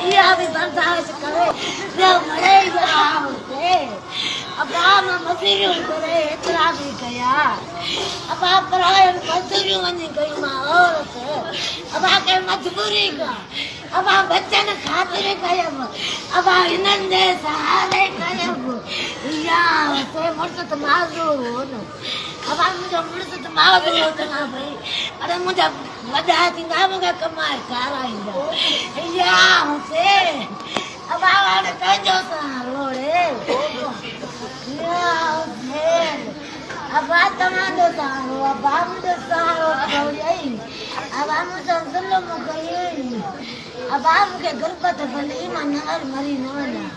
اها به برداشت ڪري ٻيو مڙئي يا حسين ابا مان مزوريون ڪري ايترا به ڪيا ابا پراين مزوريون وڃي ڪيون مان عورت ابا ڪنهن مجبوري کان ابا بچن خاطر ڪيم ابا هنن جي سهاري ڪيم يا حسين مڙس ته معذور هو نه ابا منهنجو مڙس ته معذور هو چڱا ڀئي اڙي منهنجا وڏا ٿيندا مون کي ڪمائي کارائيندا يا حسين ابا هاڻي تنهنجو سهارو ڙي يا حسين ابا توهان جو سهارو ابا منهنجو سهارو ٺهيئي ابا مون سان ظلم ڪيئي ابا مون کي غربت ڀلي مان نور مري نه وڃان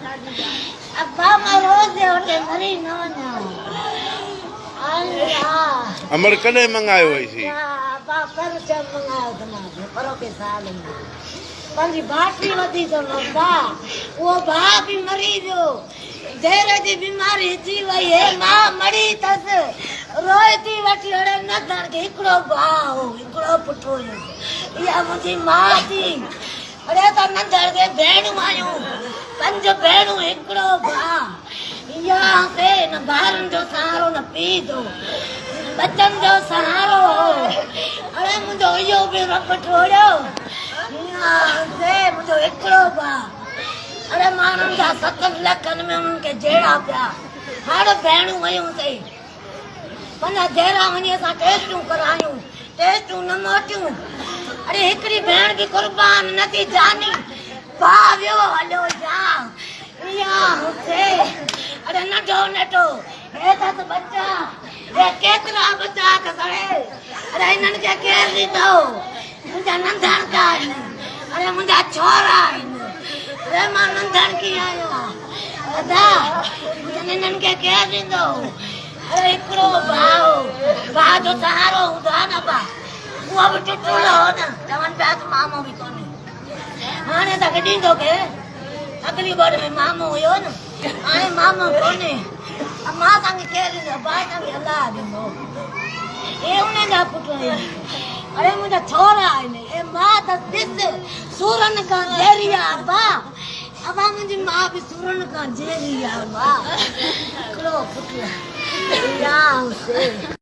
ابا مان روز هوٽي مري نه وڃان الله. امڙ ڪڏهن مڱايو هئي سي؟ ابا پر چم مڱايو اٿمانس پروڪي سال ۾ پنهنجي ڀائٽي وڌي اٿم ابا اهو ڀاء به مري ويو زهر جي بيماري اچي وئي هي ماء مڙي اٿس روئي ٿي وٺي اڙي نه ڌڻ کي هڪڙو ڀاء هو هڪڙو پٽ هيس اها منهنجي ماء ٿي اڙي اسان ننڍڙ کي ڀيڻون آهيون پنج ڀيڻون هڪڙو ڀاء يا سي نه ڀائرن جو سهارو نه پيء جو ٻچن جو سهارو هو اڙي منهنجو اهو به رب ٽوڙيو يا سي منهنجو هڪڙو ڀاء اڙي ماڻهن جا ستن لکن ۾ انهن کي جهيڙا پيا هڙ ڀيڻون ويون سي پنهنجا جهيڙا وڃي اسان ٽيسٽون ڪرايون ٽيسٽون نه موٽيون اڙي هڪڙي ڀيڻ به قربان نه ٿي جاني ڀاء ويو هليو يا يا حسين اڙي ننڍو ننڍو هي اٿس ٻچا هي ڪيترا ٻچا اٿس اڙي اڙي هنن کي ڪير ڏيندو منهنجا ننڌڻڪا آهن اڙي منهنجا ڇورا آهن اڙي مان ننڌڻڪي آهيان ادا هنن کي ڪير ڏيندو اڙي هڪڙو ڀاء ڀاء جو سهارو هوندو آهي نه ڀاء اهو به ٽٽل هو نه چون پيا ته مامو به ڪونهي هاڻي اسان کي ڏيندو ڪير اڳلي ٻوڏ ۾ مامو هيو نه هاڻي مامو ڪونهي مان اسان کي ڪير ڏيندو ابا اسان کي الله ڏيندو اي انهن جا پٽ آهن اڙي منهنجا ڇورا آهن اي ماء ته ڏس سورن کان جهري آ ابا ابا منهنجي ماء به سورن کان جهري آ ابا هڪڙو پٽ يا حسين.